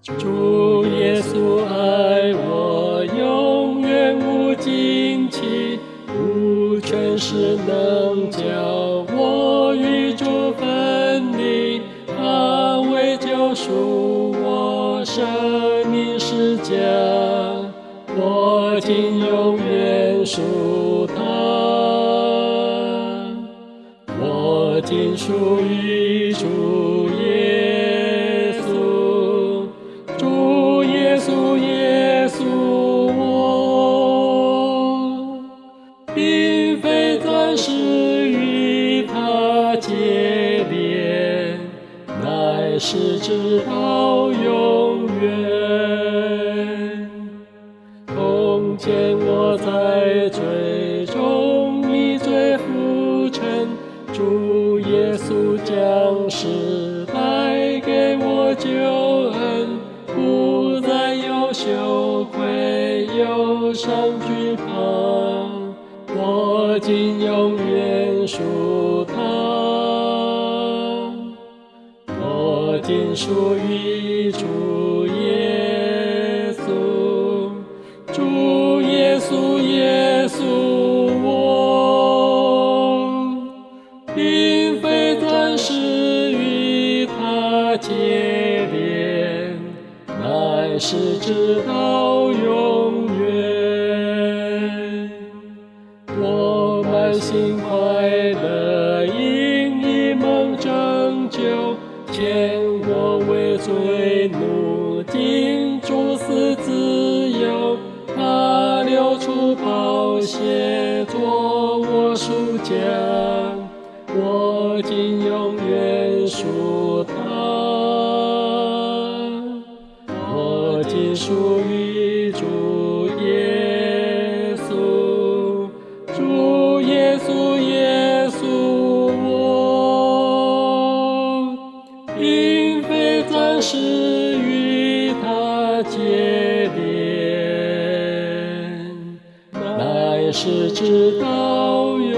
主耶穌愛我，永遠無盡期，無權勢能叫我與主分離。他為救贖我，捨命十架，我今永遠屬他。我今屬於主耶穌，主耶穌耶穌我，並非暫時與他結連，乃是直到永遠。從前我在罪中迷醉浮沉，主耶穌降世帶給我救恩，不再有羞愧、憂傷懼怕，我今永遠屬他。我今屬於主耶穌，主耶穌耶穌我，並非暫時與他結連，乃是直到永遠。我滿心快樂，因已蒙拯救，前我為罪奴，今主賜自由。他流出寶血，作我贖價，我今永遠屬他。我今屬於主耶穌，主耶穌耶穌我，並非暫時與他結連，乃是直到永